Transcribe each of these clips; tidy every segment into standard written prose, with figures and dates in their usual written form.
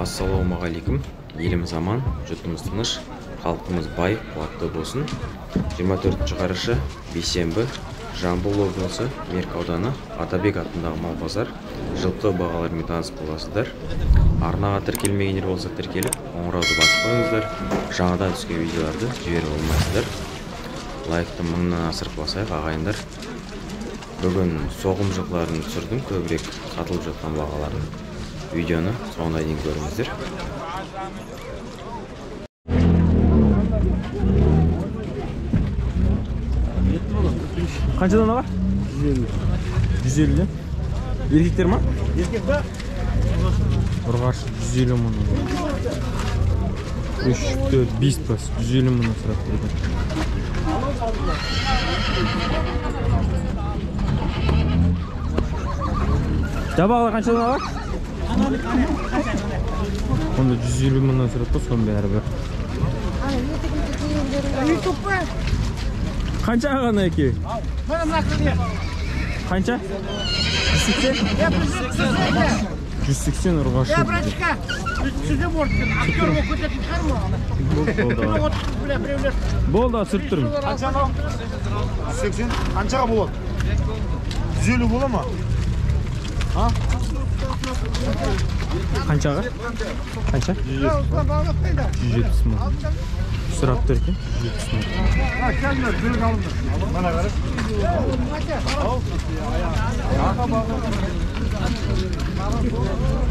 Ассалаумағалейкум. Еліміз аман, жұртымыз тыныш, халқымыз бай, қуатты болсын. 24 қараша, бейсенбі, Жамбыл облысы, Меркі ауданы, Атабек атындағы мал базар. Жылқы бағаларымен таныс боласыздар. Арнаға тіркелмегендер болса тіркеліп, қоңырауды басып қойыңыздар. Жаңадан түскен видеоларды жіберіп алмайсыздар. Лайкты 1000-нан асырып басайық, ағайындар. Бүгін соғым жылқыларын түсірдім, көбірек сатылып жатқан бағаларын. Видеоны соңына дейін көріңіздер. Қаншадан аға? 150. 150-ден. Еркектер ма? Еркек па? Ұрғашы 150 мың. 3, 4, 5 бас 150 мыңнан сұрап тұр екен. Жабағылар қаншадан аға? Онда 150 мыңнан сұрап тұр, соның бәрі бір. Қанша ағана екеуі? Қанша? 180? 180 ұрғашы. Я, братишка, түсірдім орын. Актер болып кететін шығар ма? Болды, түсіріп тұрмын. 180 қаншаға болады? 150 бола ма? Қаншаға? Қанша? 170 мың. Сұрап тұр екен, 170 мың.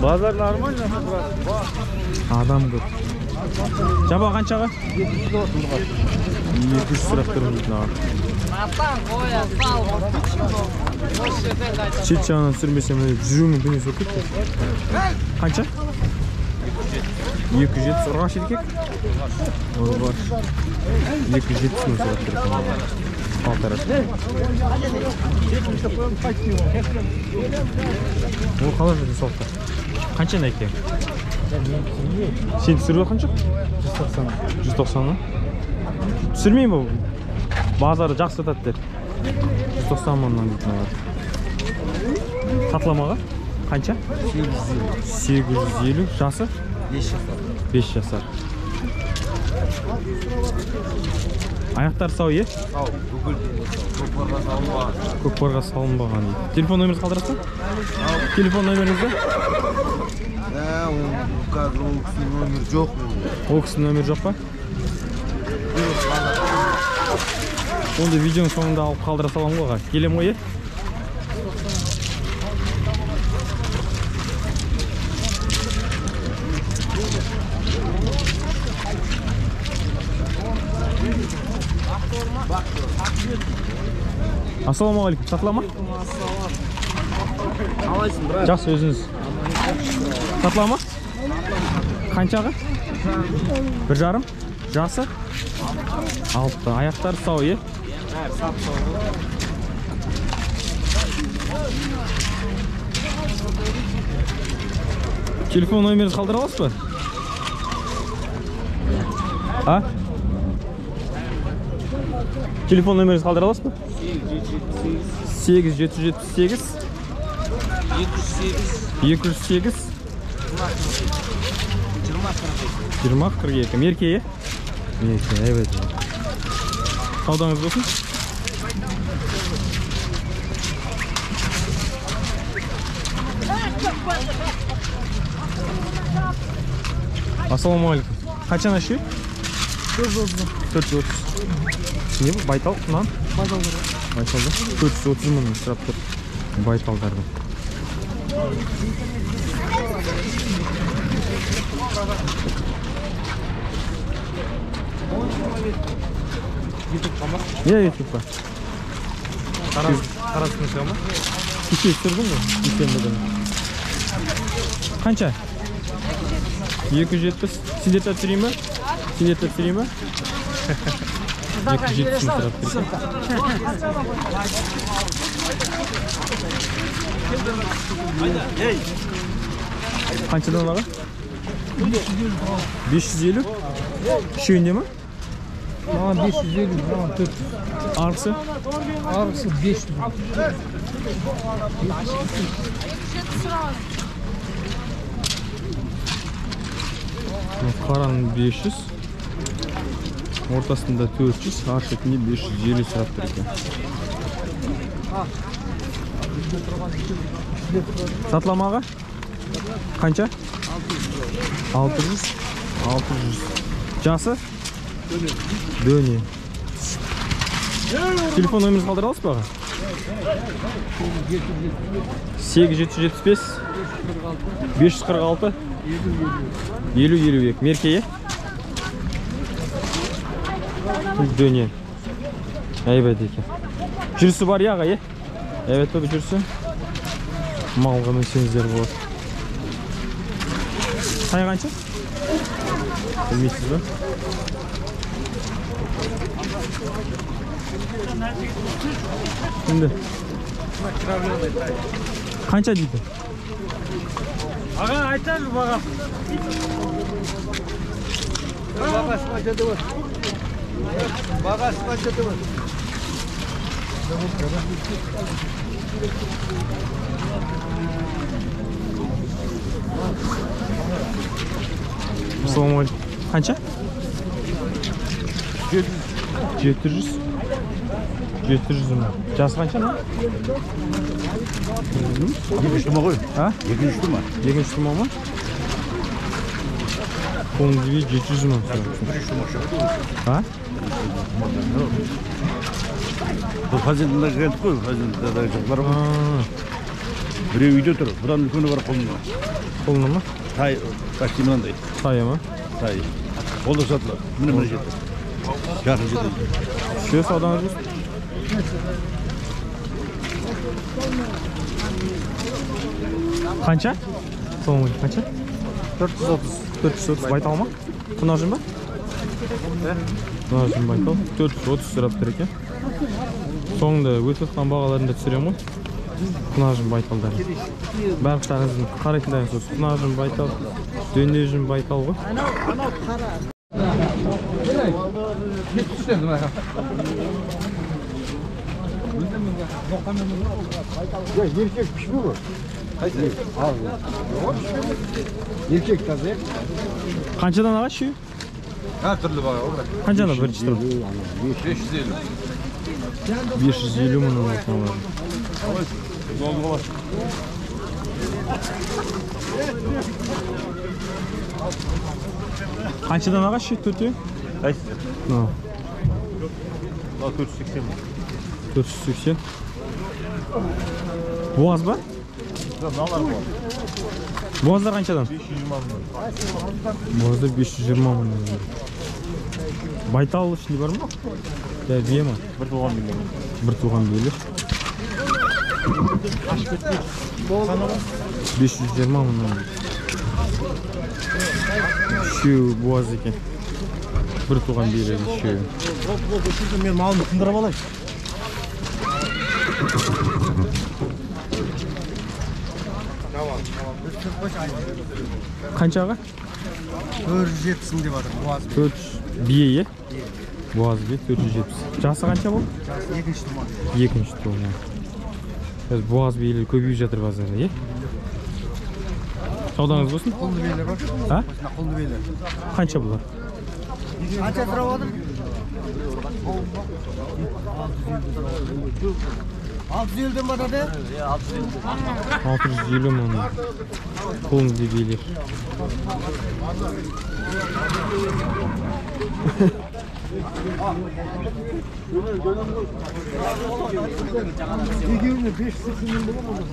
Базар нормально. Адам көп. Жаба қаншаға? 200 сұрап тұрмын дейтін аға. Шет жағынан түсірмесем, жүруім мүмкін емес болып кетті. Қанша? 270. Ұрғаш еркек? Ұрғаш. 270 мың сұрап тұр екен. Полтора. Ол қалай жүрді соқты? Қанша әке? Сен түсіріп жатқан жоқ? 190. 190 ма? Түсірмеймін ба? Базары жақсы сатады дер. 190 мыңнан дейтін алар. Сатыла ма аға? Қанша? 850. Жасы? 5 жасар. 5 жасар. Аяқтары сау, е? Сау, бүкіл дене сау. Көкпарға салынбаған. Көкпарға салынбаған дейді. Телефон нөміріңізді қалдырасыз ба? Телефон нөміріңізді? Қазір ол кісінің нөмірі жоқ менде. Ол кісінің нөмірі жоқ па? Онда видеоның соңында алып қалдыра саламын ғой аға. Келем ғой, е? Ассалаумағалейкум. Сатыла ма? Қалайсың, брат? Жақсы, өзіңіз. Сатыла ма? Қаншаға? 1,5. Жасы? 6. Аяқтары сау, е? Телефон нөміріңізді қалдыра аласыз ба? А? Телефон нөміріңізді қалдыра аласыз ба? 8778 208 20 42. Мерке, е? Мерке, әйбәт. Саудаңыз болсын. Ассалаумағалейкум. Қаншаны үшеу? 430. 430. Не бұл? Байтал, нан? Байталдар. Байталда. 430 мың сұрап тұр байталдарды. Иә, ютубқа. Тараздың шыға ма? Кеше түсірдім ғой, дүйсенбі күні. Қанша? 270. Сендерді түсірейін ба? Сендерді түсірейін ба? 270 мың сұрап тұр. Қаншадан аға? 550? Үшеуінде ма? Маған 550, маған 400. Арғысы? Арғысы 500. Қараның 500, ортасында 400, ар шетінде 550 сұрап тұр екен. Сатыла ма аға? Қанша? 600. 600. Жасы? Дөне. Телефон нөміріңізді қалдыра аласыз ба аға? 8775 546 50 52. Мерке, е? Дөне. Әйбәт екен. Жүрісі бар аға, е? Әйбәт па жүрісі? Малға мінсеңіздер болады. Тай қанша? Білмейсіз ба? Şimdi. Қанша дейді? Аға, айтар бағасын. Бағасы қанша деп отыр? Бағасы қанша деп отыр? Ассалаумағалейкум. Қанша? 700. 700 мың. Жасы қанша мына? Екінші тума ғой. А? Екінші тума. Екінші тума ма? Қолыңыз 700 мың. Бірінші тума шығады. А? Бұл хазинада келдік қой, хазинада жылқылар ғой. Біреу үйде тұр, бұдан үлкені бар қолында. Қолында ма? Тай, почти мынандай. Тайы ма? Тай. Ол да сатылады. Міне мына жерде. Жақын жерде. Все, саудаңыз болсын. Қанша? Соңғы қанша? 430. 430 байтал ма? Құнажын ба? Құнажын байтал. 430 сұрап тұр екен. Соңында өтіп жатқан бағаларын да түсіремін ғой. Құнажын байталдары. Барлықтарыңыздың қарайтындарыңыз осы. Құнажын байтал, дөнежін байтал ғой. Еркек пішпе ғой. Еркек таза. Қаншадан аға шүйі? Әртүрлі баға ғой. Қаншадан бірінші тұр? 550. 550 мың алатын. Қаншадан аға шүйі төртеу? Қайсысы? Мынау. Мынау 480 мың. 480. Буаз ба? Мыналар буаз. Буаздар қаншадан? 520 мың. Буаздар 520 мың. Байтал ішінде бар ма? Я бие ма? Бір туған биелер. Бір туған биелер. 520 мың. Үшеуі буаз екен. Бір туған биелер үшеуі. Мен малымды тындырып алайын. Қанша аға? 470 мың деп жатыр. Буаз. 400 бие, е? Буаз бие 470. Жасы қанша болды? Жасы екінші тума. Екінші тума. Қазір буаз биелер көбейіп жатыр базарда, е? Саудаңыз болсын. Құлды биелер бар. А? Құлды биелер. Қанша бұлар? Қанша сұрап отыр? 650-ден батады? 650 мың. Құлынды биелер. Екеуіне 580 мың бола ма?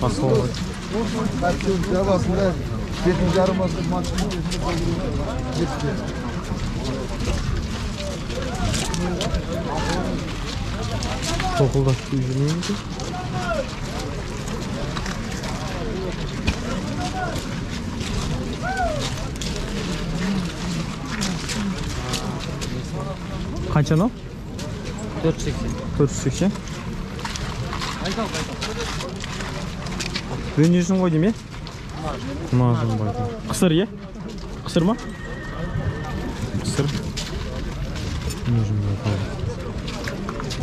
Ассалаумағалейкум. Тоқылдасып жүрмеймін екен. Қанша анау? 480. 480. Өнесің ғой деймін, е? Құнажын бар. Қысыр, е? Қысыр ма? Қысыр.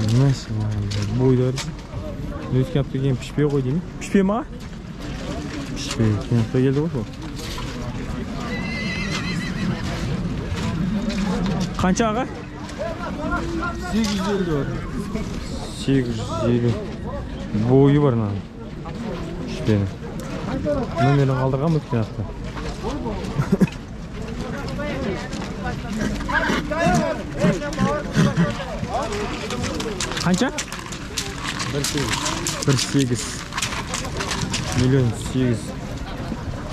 Өнесің бар. Бойдар. Өткен апта келген пішпе ғой деймін. Пішпе ма? Пішпе. Өткен апта келді ғой сол. Қанша аға? 850 бар. 850. Бойы бар мынаның. Пішпенің. Номерін қалдырған өткен апта. Қанша? 1,8 миллион 8.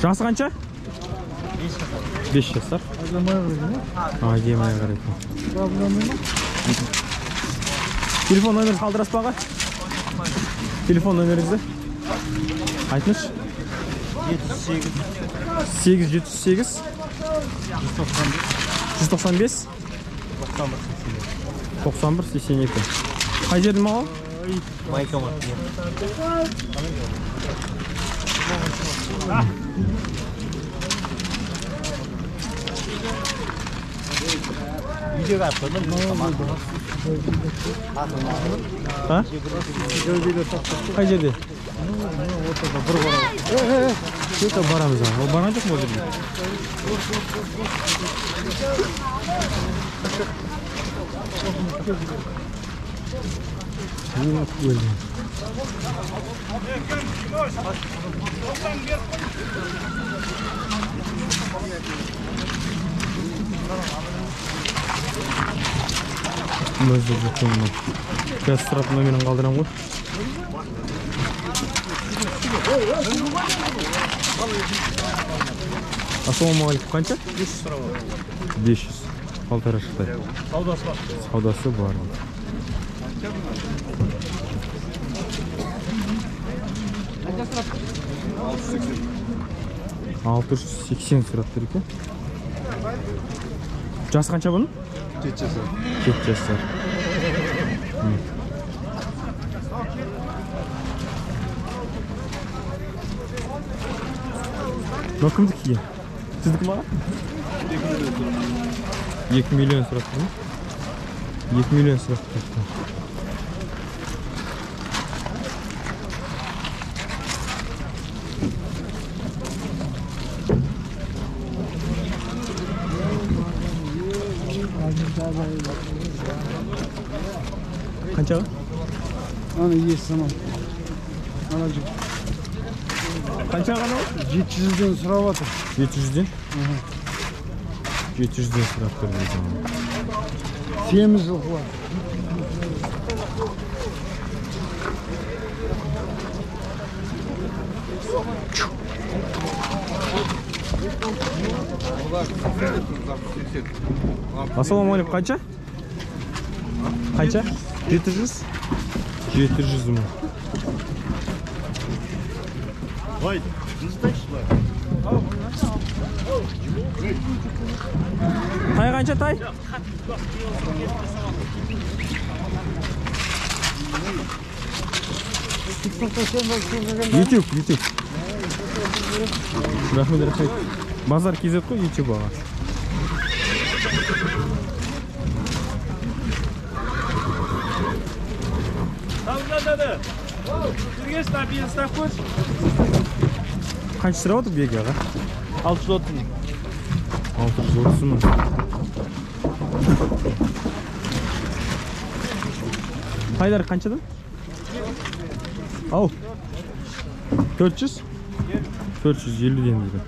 Жасы қанша? 5 жасар. Әдемі қарайды. Телефон номерін қалдырасыз ба аға? Телефон номеріңізді айтыңызшы. 8 708 195 91 82. Қай жердің малы? Майкамат. А? Қай жерде? Ортада барамыз. Ол барған жоқ па ол жерге? Қазір сұрап номерін қалдырам ғой. Ассалаумағалейкум, қанша? 500 сұрап. 500. Полтора шықтай. Саудасы бар. Саудасы бар. Алты жүз сексен сұрап тұр екен. Жасы қанша бұның? 7 жасар. 7 жасар. Мынау кімдікі? Сіздікі ма? 2 миллион сұрап тұр ма? 2 миллион сұрап тұр. Қаншаға? Ана иесі анау. Ана жігіт. Қаншаға анау? 700-ден сұрап жатыр. 700-ден? 700-ден сұрап тұр дейді. Семіз жылқылар. Ассалаумағалейкум, қанша? Қанша? 700? 700 мың. Тай қанша тай? YouTube, YouTube. Рахмет, рахмет. Базар KZ қой, YouTube аға. Қанша сұрап отыр биеге аға? 630 мың. 630 мың. Тайлар қаншадан? Ау. 400? 450-ден дейді.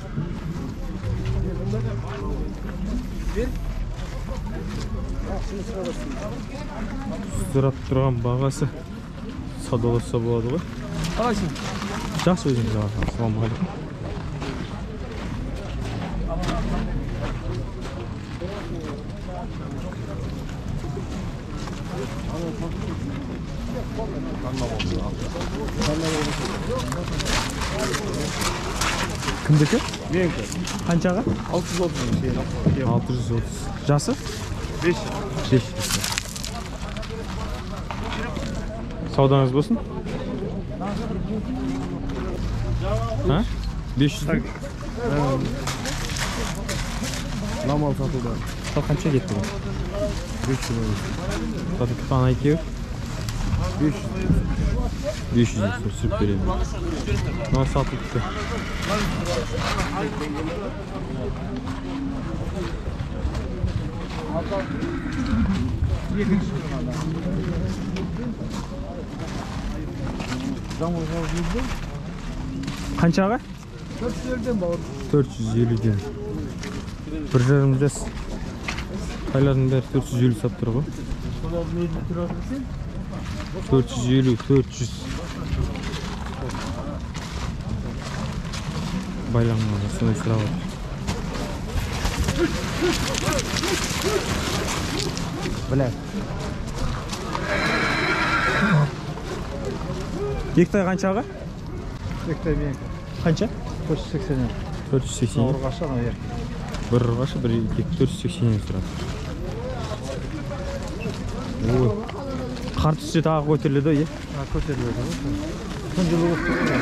Сұрап тұрған бағасы саудаласса болады ғой. Қалайсың? Жақсы, өзіңіз аға. Ассалаумағалейкум. Кімдікі? Менікі. Қаншаға? 630 мың. 630. Жасы? 5. 5. Саудаңыз болсын. А? 500 Мына мал сатылды. Сол қанша кетті бұл? 500. Сатып кетті ана екеуі? 500. 500 түсіріп беремін. Мынау сатылыпты. Қаншаға? 450-ден бауыр. 450-ден. 1,5 жас. Тайлардың бәрі 450 сатып тұр ғой. 450, 400. Байланған сондай сұрап отыр. Бля. Екі тай қаншаға? Екі тай менікі. Қанша? 480. 480. Ұрғашы ана еркек. Бір ұрғашы, бір еркек 480 сұрады. Ой. Қар түссе тағы көтеріледі ғой, е? Көтеріледі ғой. Күн жылы болып тұр ғой.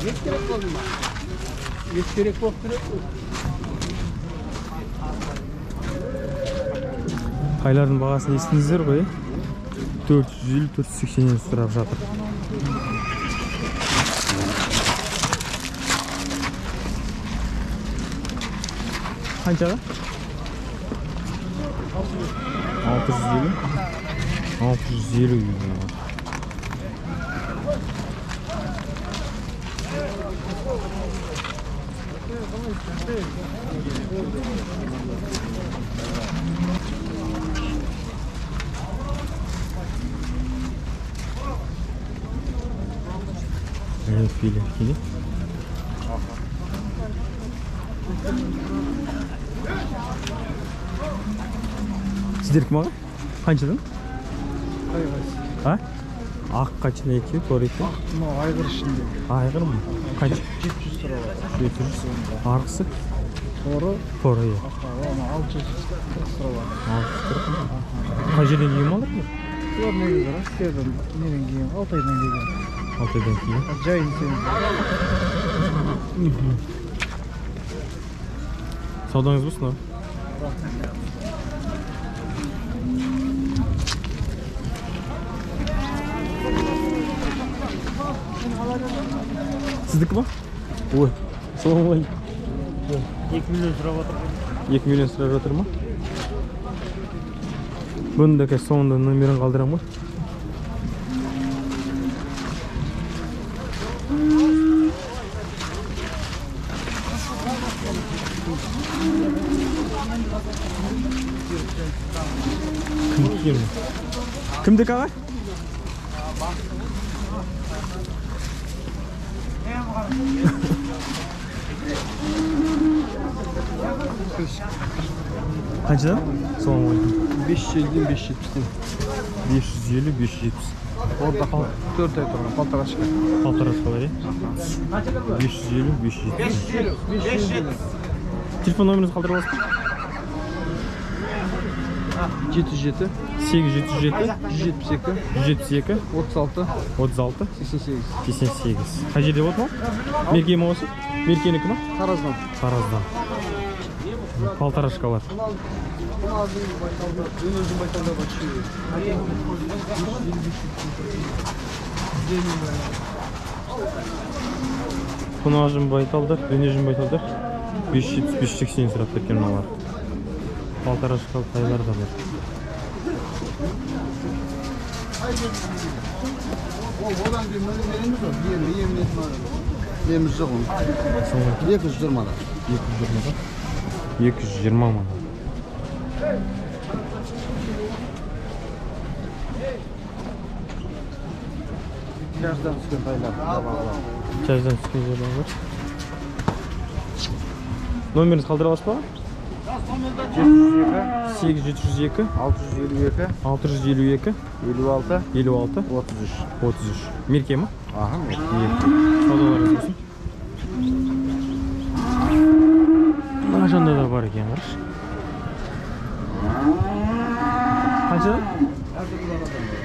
Ет керек болды ма? Ет керек болып тұр. Тайлардың бағасын естіңіздер ғой, е? 450, 480 сұрап жатыр. Қаншаға? 650. 650 екен. Evet, fili fili. Сіздердікі ма? Қаншадан? А? Ақ қаншадан екеуі, торы екеуі? Ақ мынау айғыр ішінде. Айғыр ма? Қанша? 700 сұрап. 700. Арғысы? Торы. Торы, иә. Аны 640 сұрап. 640. Қай жерден келген малдар? Олар негізі Россиядан неден келген, Алтайдан келген. Алтайдан келген. Жайын сен. Саудаңыз болсын, а? Сіздікі ма? Ой, ассалаумағалейкум. 2 миллион сұрап жатыр. 2 миллион сұрап жатыр ма? Бұны да қазір соңында номерін қалдырамын ғой. Кім? Кімдікі аға? Қаншадан? Ассалаумағалейкум. 550-ден 570-тен. 550, 570. Ордақ 4 ай тұрған, полторашка. Полторашкалар, е? 550, 570. 550. Телефон номеріңізді қалдыра аласыз ба? 707 877 172 172 36 36 88. 88. Қай жерде болды мал? Мерке ма осы? Меркенікі ма? Тараздан. Тараздан. Полторашкалар. Құнажын байталдар, дөнежін байталдар 570-580 сұрап кеткен мыналар. Полторашкалы тайлар да бар. Неміз жоқ оның. 220-да. 220-да. 220 мың. Чаждан түскен тайлар. Чаждан түскен жерлер бар. Номеріңізді қалдыра аласыз ба? 702 8702 652 652 56 56 33. 33. Мерке ма? Аха, Мерке. Саудаларыңыз болсын. Мына жанда да бар екен, қарашы. Қаншадан?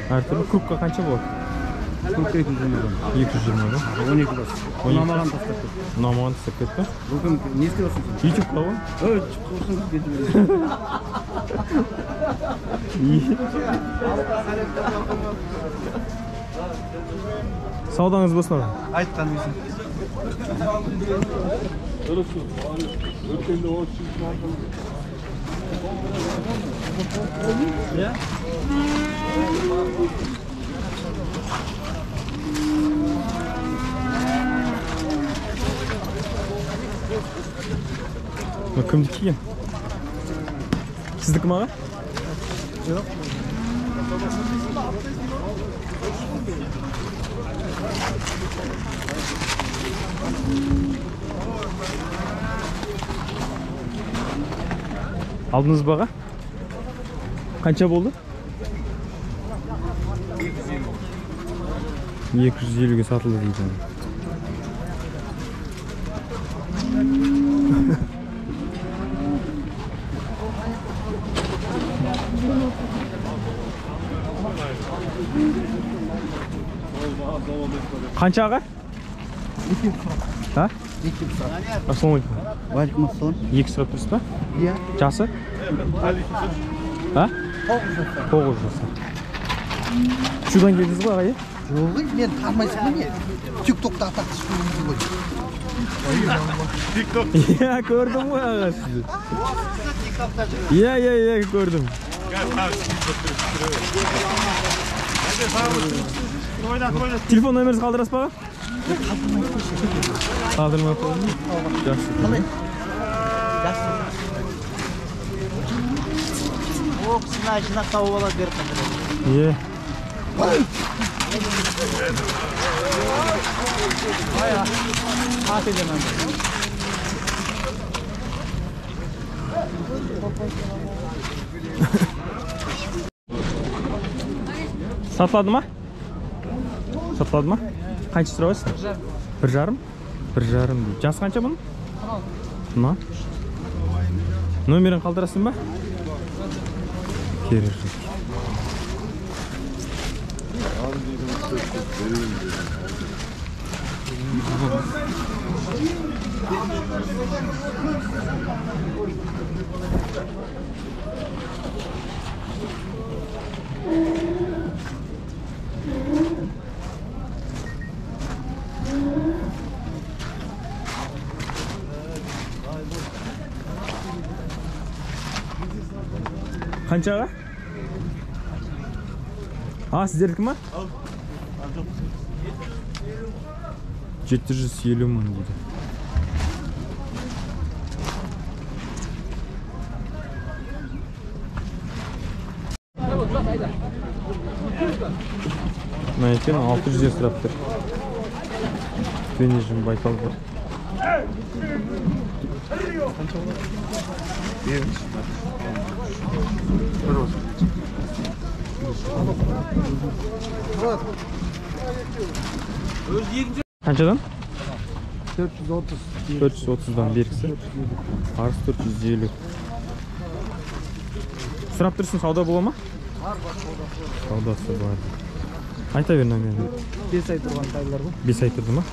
Әртүрлі. Крупка қанша болады? Крупка 220-дан. 220-дан. 12 бас. Ұнамаған тастап кетті. Ұнамаған тастап кетті. Бүгін не істеп отырсың сен? Ютубқа ғой. Ой, ютубқа болсын кете бересің. Саудаңыз болсын аға. Айтқаның үшін. Мына кімдікі екен? Сіздікі ме аға? Жоқ. Алдыңыз ба аға? Қанша болды? 250-ге сатылды дейді. Қанша аға? А? Ассалаумағалейкум. Уағалейкум ассалам. Екі сұрап тұрсыз ба? Иә. Жасы? А? 9 жасар. 9 жасар. Шудан келдіңіз ғой аға, иә? Жоқ, мен танымайсың ба не? Тик-токта атақты шыққан ғой. Иә, көрдім ғой аға сізді. Иә, иә, иә, көрдім. Телефон нөміріңізді қалдырасыз ба аға? Қалдырмай қойдым. Жақсы. Қалай? Жақсы. О, кісіні жинақ тауып алады беріп қалдырады. Е. Сатылады ма? Сатылады ма? Қанша сұрап отырсың? Бір жарым. Бір жарым дейді. Жасы қанша бұның? Мына. Номерін қалдырасың ба? Керек жоқ. Қанша аға? А, сіздердікі ма? 750 мың дейді. Мына екен 600-ден сұрап тұр. Денежім байтал бар. Қаншадан? 430. 430-дан бергісі. Арыс 450. Сұрап тұрсың, сауда бола ма? Саудасы бар. Айта бер номерін. 5 ай тұрған тайлар ғой. 5 ай тұрды ма?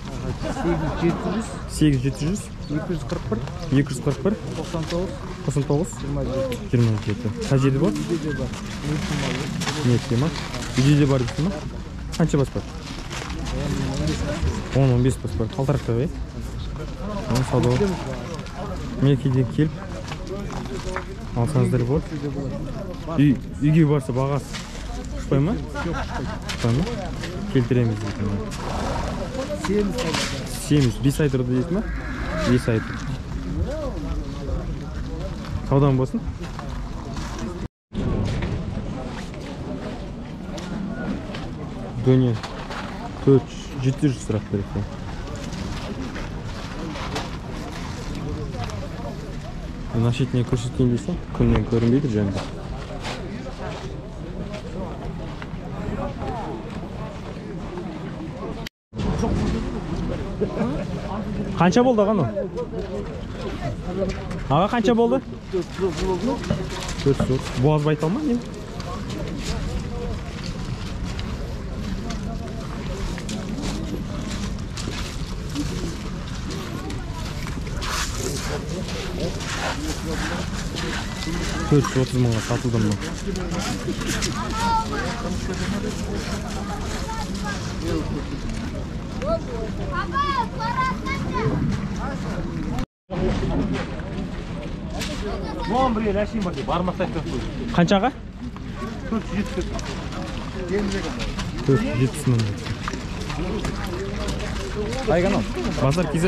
8700 8700 241 241 99 99 27. 27. Қай жерде болады? Үйде де бар. Мерке ма? Үйде де бар дейсің ба? Қанша бас бар? 10-15 бас бар. Қалтырақта ғой, е? Сауда. Меркеде келіп алсаңыздар болады. Үйге барса бағасы ұшпай ма? Жоқ, ұшпайды. Ұшпай ма? Келтіреміз дейді. Семіз. 5 ай тұрды дейсің ба? 5 ай тұрды. Саудаң болсын. Дөне 400-700 сұрақ керек. Мына шетіне көрсетейін десең, күннен көрінбейді жөнді. Қанша болды аға мынау? Аға қанша болды? 430. Буаз байтал ма не? 430 мыңға сатылды мынау. Қаншаға? 470 мың. Қай канал? Базар KZ.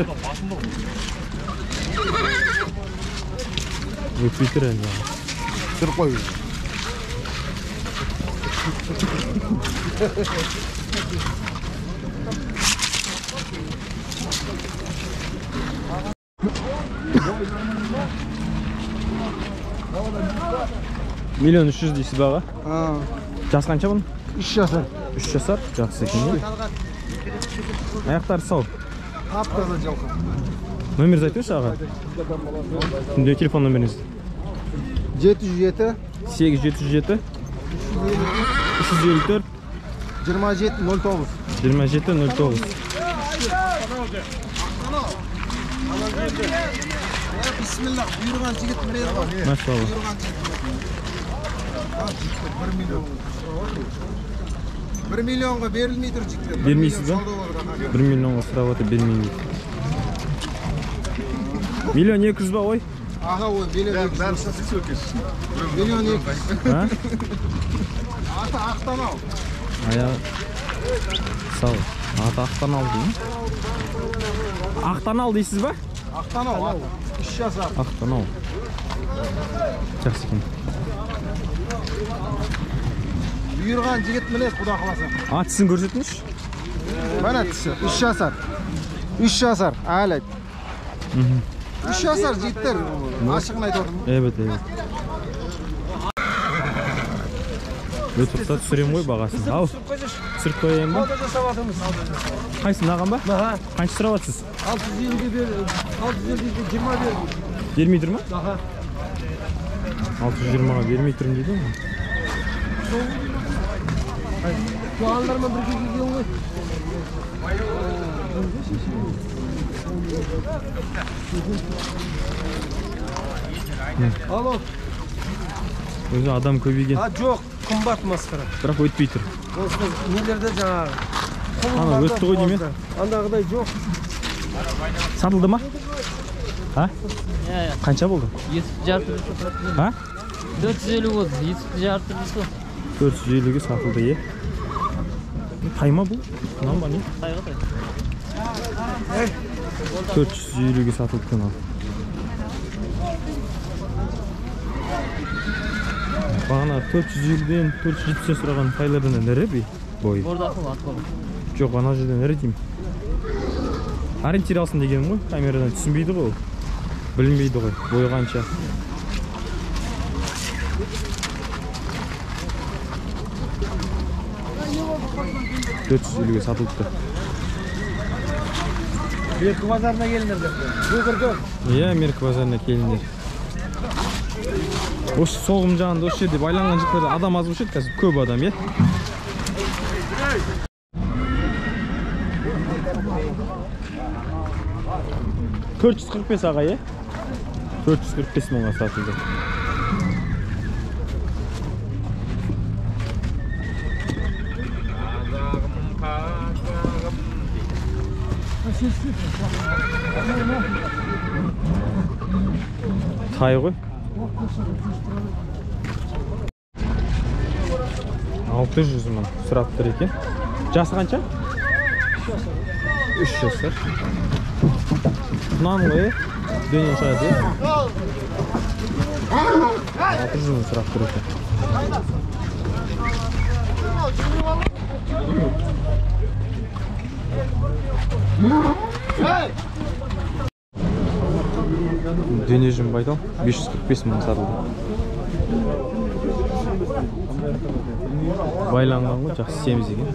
Өтпей тұр әлі. Түсіріп қой. Миллион 300 дейсіз баға? Жас қанша бұның? 3 жасар. 3 жасар? Жақсы екен. Аяқтары сау. Тап-таза жылқы. Номеріңізді айтыңызшы аға. Түнде телефон номеріңізді. 707 8707 354 27 09 27 09. Bismillah, buyurgan жігіт мінеді ғой. Машалла. 1 миллион. 1 миллионға берілмей тұр жігіттер. Бермейсіз ба? 1 миллионға сұрап отыр, бермеймін дейді. 1 200 000 ба ой? Аға, ой, 1 200 000. 1 200 000. А? Аты ақтан ал. Аяғы сау. Аты ақтан ал деймін. Ақтан ал дейсіз ба? Ақтан ал, аты. 3 жасар. Ақтан ал. Жақсы екен. Бұйырған жігіт мінез, құда қаласа. А, тісін көрсетіңізші. Міне тісі, 3 жасар. 3 жасар, әлі айт. 3 жасар жігіттер, ашығын айтып отырмын. Evet, evet. Ютубта түсірем ғой бағасын. Ал, түсіріп қояйын ба? Қайсы, мынаған ба? Қанша сұрап жатсыз? 650-ге бер, 650-ге 20 бер. Бермей тұр ма? Аха. 620-ға бермей тұрмын дейді ғой. Туғандармен бірге келген ғой. Алло. Өзі адам көбейген. А, жоқ, қымбат масқара. Бірақ өтпей тұр. Осы нелерде жаңағы. Ана өтті ғой деймін. Андағыдай жоқ. Сатылды ма? А? Қанша болды? 2,5. А? 450 болды. 2,5 450-ге сатылды, е? Тай ма бұл? Мынау ма не? Тайға тай. 450-ге сатылды мынау. Бағана 450-ден 470-ден сұраған тайлардан ірі бе бойы? Бордақы ат бар. Жоқ, ана жерден ірі деймін. Ориентир алсын дегенім ғой, камерадан түсінбейді ғой ол. Білінбейді ғой, бойы қанша. 450-ге сатылыпты. Меркі базарына келіңдер деп. Иә, Меркі базарына келіңдер. Осы соғым жағында осы жерде байланған жақтарда адам аз болушы еді, қазір көп адам, иә? 445 аға, иә? 445 мыңға сатылды. Тай ғой. 600 мың сұрап тұр екен. Жасы қанша? 3 жасар. Нан ғой, дөнен шығады, е? 600 мың сұрап тұр екен. Дөне жүн байтал 545 мың сатылды. Байланған ғой, жақсы семіз екен.